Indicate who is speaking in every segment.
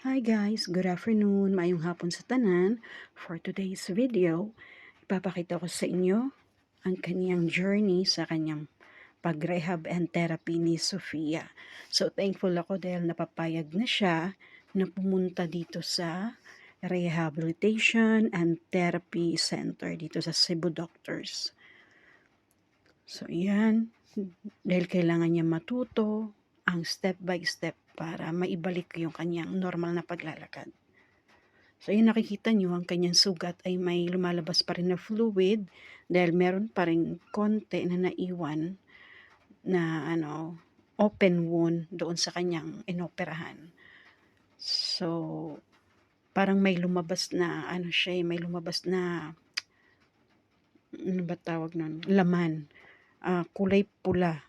Speaker 1: Hi guys, good afternoon, maayong hapon sa tanan. For today's video, ipapakita ko sa inyo ang kanyang journey sa kanyang pag-rehab and therapy ni Sofia. So thankful ako dahil napapayag na siya na pumunta dito sa Rehabilitation and Therapy Center dito sa Cebu Doctors. So yan, dahil kailangan niya matuto ang step by step para maibalik yung kanyang normal na paglalakad. So yun, nakikita nyo, ang kanyang sugat ay may lumalabas pa rin na fluid dahil meron pa rin konti na naiwan na ano, open wound doon sa kanyang inoperahan. So parang may lumabas na ano siya, eh, may lumabas na, ano ba tawag nun? Laman. Kulay pula.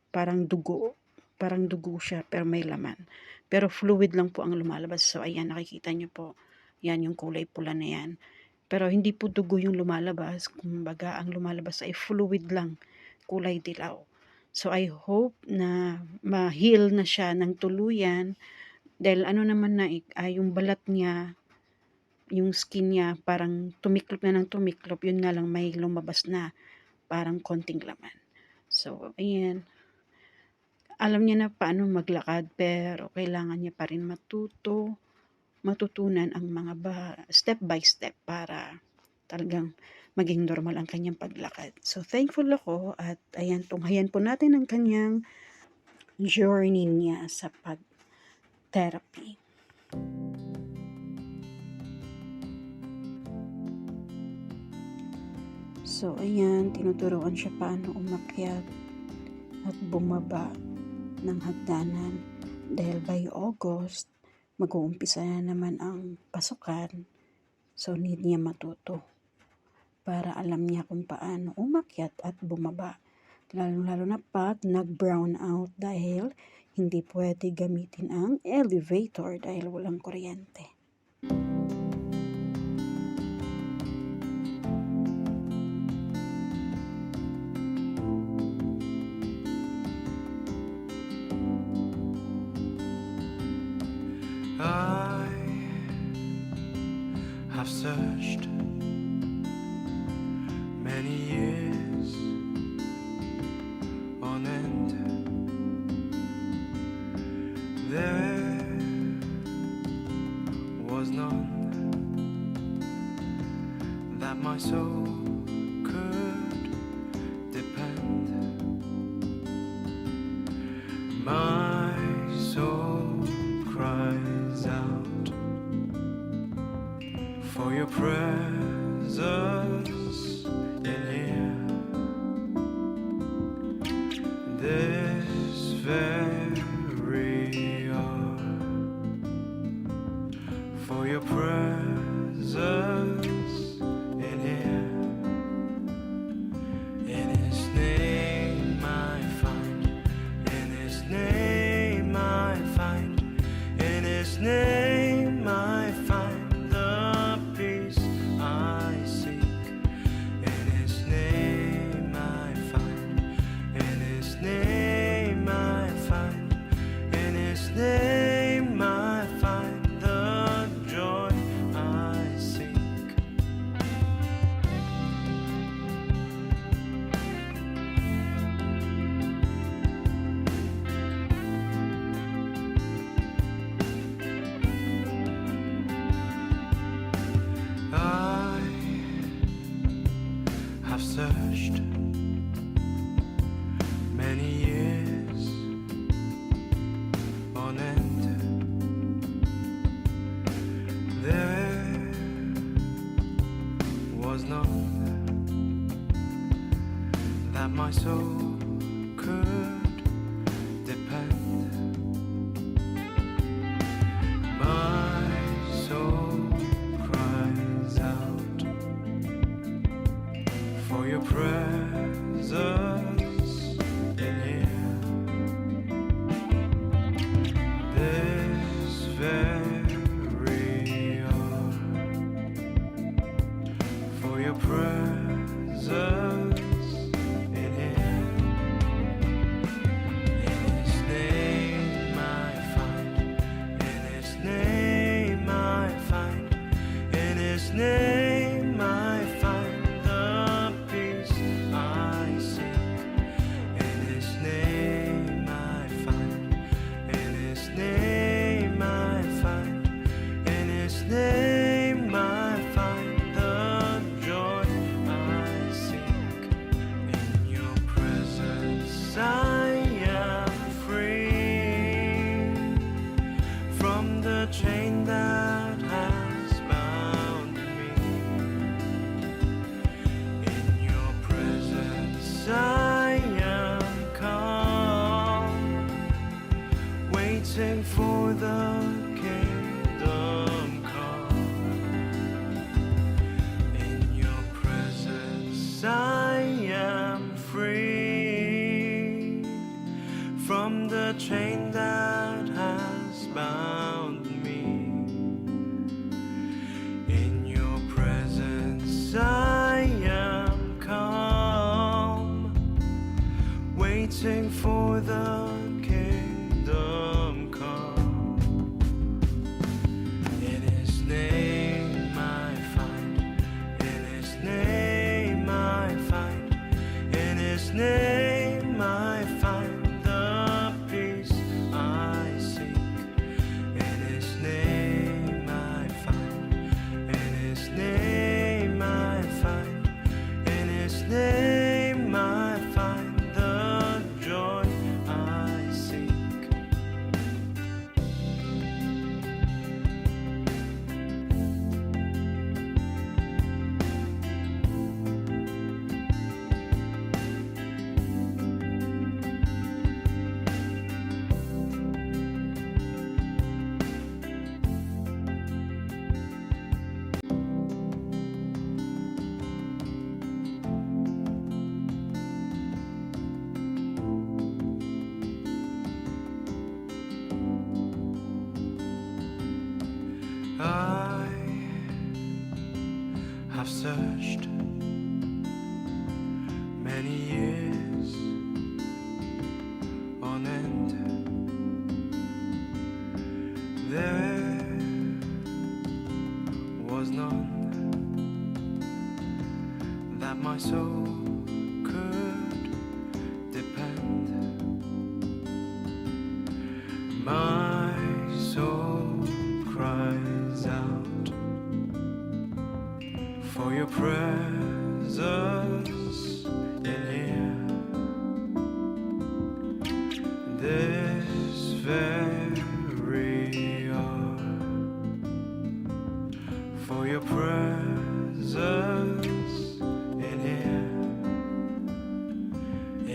Speaker 1: Parang dugo. Parang dugo siya pero may laman. Pero fluid lang po ang lumalabas. So ayan, nakikita nyo po. Yan yung kulay pula na yan. Pero hindi po dugo yung lumalabas. Kumbaga, ang lumalabas ay fluid lang. Kulay dilaw. So I hope na ma-heal na siya ng tuluyan. Dahil ano naman na ay yung balat niya, yung skin niya parang tumiklop na ng tumiklop. Yun nga lang, may lumabas na parang konting laman. So, ayan. Alam niya na paano maglakad pero kailangan niya pa rin matutunan ang mga step by step para talagang maging normal ang kanyang paglakad. So, thankful ako at ayan, tunghayan po natin ang kanyang journey niya sa pag-therapy. So, ayan, tinuturuan siya paano umakyat at bumaba ng hagdanan. Dahil by August, mag-uumpisa na naman ang pasukan. So, need niya matuto para alam niya kung paano umakyat at bumaba. Lalo-lalo na pag nag-brown out dahil hindi pwede gamitin ang elevator dahil walang kuryente.
Speaker 2: I have searched many years on end. There was none that my soul could depend. My soul cries out for your presence in here. This very hour. For your presence in here. In His name I find, in His name I find, in His name I find the peace I seek. In His name I find, in His name I find, in His name I find the joy I seek. I have searched many years on end. There was none that my soul could depend. My soul cries out for your presence in here. This very hour. For your presence in here. Waiting for the kingdom come. In your presence, I am free from the chain that has bound me. In your presence, I am calm, waiting for the kingdom come. In His name I find, in His name I find, in His name I find the peace I seek. In His name I find, in His name I find, in His name I find the joy I seek. I have searched many years on end. There was none that my soul could depend. My soul cries out for your presence in here. This very hour, for your presence in here.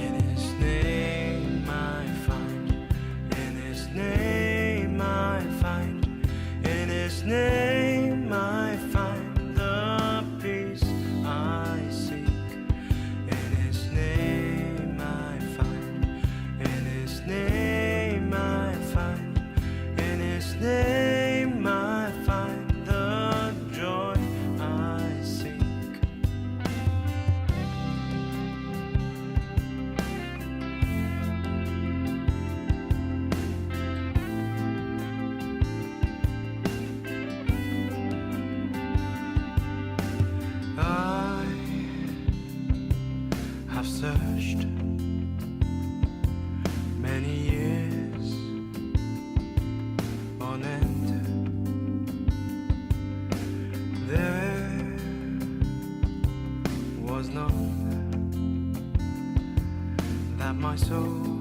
Speaker 2: In His name I find, in His name I find, in His name I find the peace I seek. In His name I find, in His name I find, in His name I find the joy I seek. I have searched many years on end. There was none that my soul